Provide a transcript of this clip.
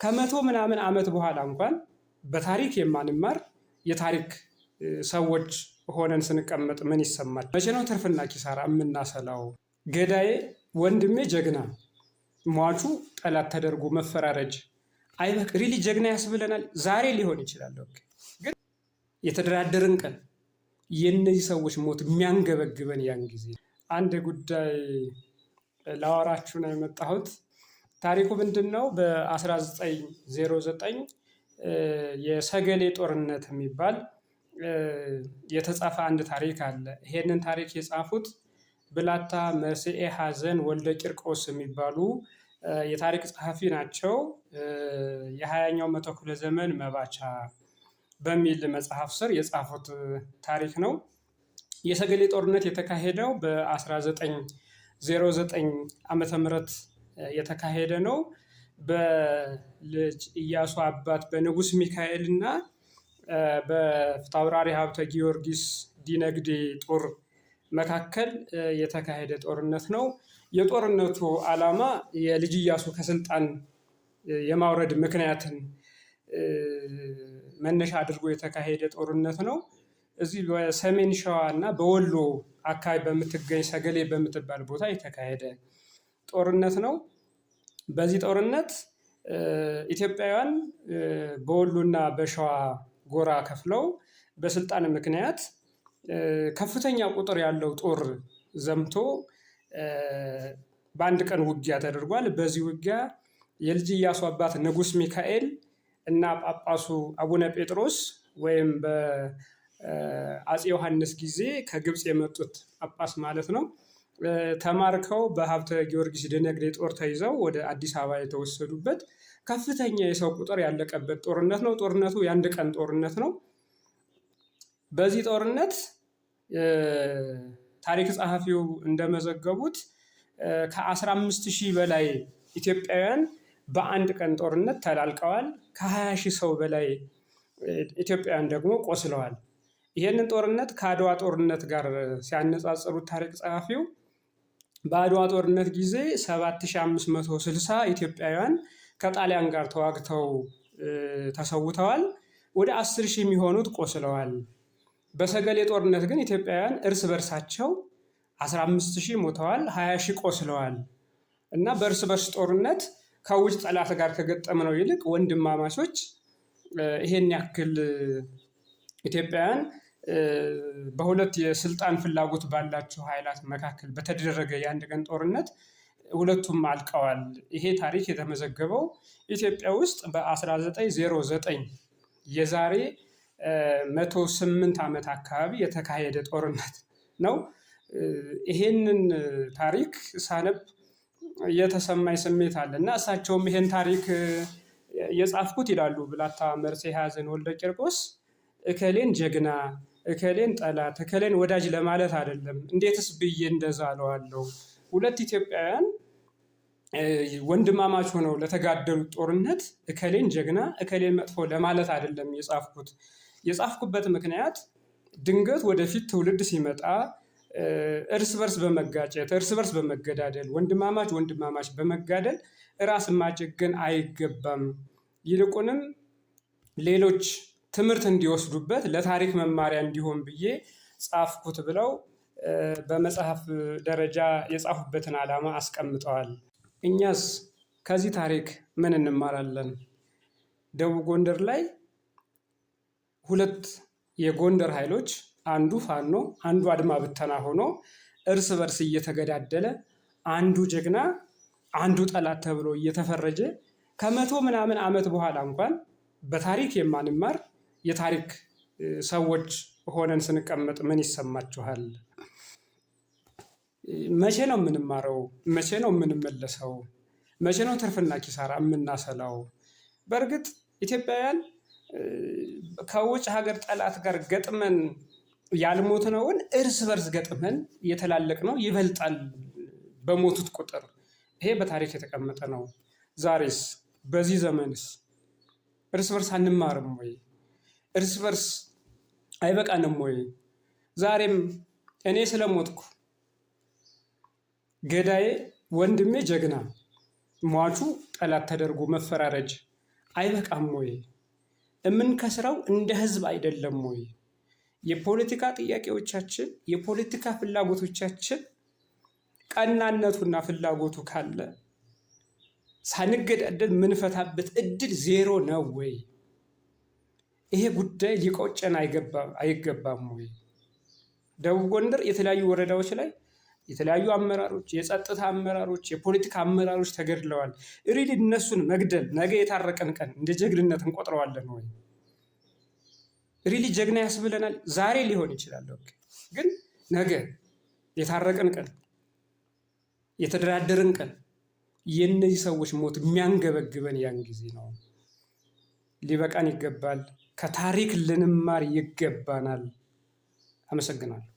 ከመቶ ምናምን ዓመት በኋላ እንኳን በታሪክ የማንማር የታሪክ ሰዎች ሆነን ስንቀመጥ ምን ይሰማል? መቼ ነው ትርፍና ኪሳራ የምናሰላው? ገዳዬ ወንድሜ ጀግና፣ ሟቹ ጠላት ተደርጎ መፈራረጅ አይበቅ really ጀግና ያስብለናል። ዛሬ ሊሆን ይችላል፣ ግን የተደራደርን ቀን የእነዚህ ሰዎች ሞት የሚያንገበግበን ያን ጊዜ። አንድ ጉዳይ ላወራችሁ ነው የመጣሁት። ታሪኩ ምንድን ነው? በ1909 የሰገሌ ጦርነት የሚባል የተጻፈ አንድ ታሪክ አለ። ይሄንን ታሪክ የጻፉት ብላታ መርስዔ ሐዘን ወልደ ቂርቆስ የሚባሉ የታሪክ ጸሐፊ ናቸው። የሃያኛው መቶ ክፍለ ዘመን መባቻ በሚል መጽሐፍ ስር የጻፉት ታሪክ ነው። የሰገሌ ጦርነት የተካሄደው በ1909 ዓመተ ምህረት የተካሄደ ነው። በልጅ ኢያሱ አባት በንጉስ ሚካኤል እና በፊታውራሪ ሀብተ ጊዮርጊስ ዲነግዴ ጦር መካከል የተካሄደ ጦርነት ነው። የጦርነቱ ዓላማ የልጅ ኢያሱ ከስልጣን የማውረድ ምክንያትን መነሻ አድርጎ የተካሄደ ጦርነት ነው። እዚህ በሰሜን ሸዋ እና በወሎ አካባቢ በምትገኝ ሰገሌ በምትባል ቦታ የተካሄደ ጦርነት ነው። በዚህ ጦርነት ኢትዮጵያውያን በወሎና በሸዋ ጎራ ከፍለው በስልጣን ምክንያት ከፍተኛ ቁጥር ያለው ጦር ዘምቶ በአንድ ቀን ውጊያ ተደርጓል። በዚህ ውጊያ የልጅ ኢያሱ አባት ንጉስ ሚካኤል እና ጳጳሱ አቡነ ጴጥሮስ ወይም በአፄ ዮሐንስ ጊዜ ከግብፅ የመጡት ጳጳስ ማለት ነው፣ ተማርከው በሀብተ ጊዮርጊስ ደነግዴ ጦር ተይዘው ወደ አዲስ አበባ የተወሰዱበት ከፍተኛ የሰው ቁጥር ያለቀበት ጦርነት ነው። ጦርነቱ የአንድ ቀን ጦርነት ነው። በዚህ ጦርነት ታሪክ ጸሐፊው እንደመዘገቡት ከ15,000 በላይ ኢትዮጵያውያን በአንድ ቀን ጦርነት ተላልቀዋል። ከ20,000 ሰው በላይ ኢትዮጵያውያን ደግሞ ቆስለዋል። ይህንን ጦርነት ከአድዋ ጦርነት ጋር ሲያነጻጽሩት ታሪክ ጸሐፊው በአድዋ ጦርነት ጊዜ 7560 ኢትዮጵያውያን ከጣሊያን ጋር ተዋግተው ተሰውተዋል። ወደ 10,000 የሚሆኑት ቆስለዋል። በሰገሌ ጦርነት ግን ኢትዮጵያውያን እርስ በርሳቸው 15,000 ሞተዋል፣ 20,000 ቆስለዋል። እና በእርስ በርስ ጦርነት ከውጭ ጠላት ጋር ከገጠምነው ይልቅ ወንድማማቾች ይሄን ያክል ኢትዮጵያውያን በሁለት የስልጣን ፍላጎት ባላቸው ኃይላት መካከል በተደረገ የአንድ ቀን ጦርነት ሁለቱም አልቀዋል። ይሄ ታሪክ የተመዘገበው ኢትዮጵያ ውስጥ በ1909 የዛሬ 108 ዓመት አካባቢ የተካሄደ ጦርነት ነው። ይሄንን ታሪክ ሳነብ የተሰማኝ ስሜት አለ እና እሳቸውም ይሄን ታሪክ የጻፍኩት ይላሉ ብላታ መርስዔ ሐዘን ወልደ ቂርቆስ እከሌን ጀግና፣ እከሌን ጠላት፣ እከሌን ወዳጅ ለማለት አይደለም። እንዴትስ ብዬ እንደዛ አለዋለሁ? ሁለት ኢትዮጵያውያን ወንድማማች ሆነው ለተጋደሉት ጦርነት እከሌን ጀግና እከሌን መጥፎ ለማለት አይደለም የጻፍኩት። የጻፍኩበት ምክንያት ድንገት ወደፊት ትውልድ ሲመጣ እርስ በርስ በመጋጨት፣ እርስ በርስ በመገዳደል፣ ወንድማማች ወንድማማች በመጋደል ራስ ማጀገን አይገባም። ይልቁንም ሌሎች ትምህርት እንዲወስዱበት ለታሪክ መማሪያ እንዲሆን ብዬ ጻፍኩት ብለው በመጽሐፍ ደረጃ የጻፉበትን ዓላማ አስቀምጠዋል። እኛስ ከዚህ ታሪክ ምን እንማራለን? ደቡብ ጎንደር ላይ ሁለት የጎንደር ኃይሎች አንዱ ፋኖ አንዱ አድማ ብተና ሆኖ እርስ በርስ እየተገዳደለ አንዱ ጀግና አንዱ ጠላት ተብሎ እየተፈረጀ ከመቶ ምናምን ዓመት በኋላ እንኳን በታሪክ የማንማር የታሪክ ሰዎች ሆነን ስንቀመጥ ምን ይሰማችኋል? መቼ ነው የምንማረው? መቼ ነው የምንመለሰው? መቼ ነው ትርፍና ኪሳራ የምናሰላው? በእርግጥ ኢትዮጵያውያን ከውጭ ሀገር ጠላት ጋር ገጥመን ያልሞትነውን እርስ በርስ ገጥመን የተላለቅነው ይበልጣል በሞቱት ቁጥር። ይሄ በታሪክ የተቀመጠ ነው። ዛሬስ በዚህ ዘመንስ እርስ በርስ አንማርም ወይ? እርስ በርስ አይበቃንም ወይ? ዛሬም እኔ ስለሞትኩ ገዳዬ ወንድሜ ጀግና፣ ሟቹ ጠላት ተደርጎ መፈራረጅ አይበቃም ወይ? የምንከስረው እንደ ህዝብ አይደለም ወይ? የፖለቲካ ጥያቄዎቻችን፣ የፖለቲካ ፍላጎቶቻችን ቀናነቱና ፍላጎቱ ካለ ሳንገዳደል የምንፈታበት እድል ዜሮ ነው ወይ? ይሄ ጉዳይ ሊቆጨን አይገባም ወይ? ደቡብ ጎንደር የተለያዩ ወረዳዎች ላይ የተለያዩ አመራሮች፣ የጸጥታ አመራሮች፣ የፖለቲካ አመራሮች ተገድለዋል። Really እነሱን መግደል ነገ የታረቀን ቀን እንደ ጀግንነት እንቆጥረዋለን ወይ? Really ጀግና ያስብለናል? ዛሬ ሊሆን ይችላል፣ ግን ነገ የታረቀን ቀን፣ የተደራደርን ቀን የእነዚህ ሰዎች ሞት የሚያንገበግበን ያን ጊዜ ነው። ሊበቃን ይገባል። ከታሪክ ልንማር ይገባናል። አመሰግናለሁ።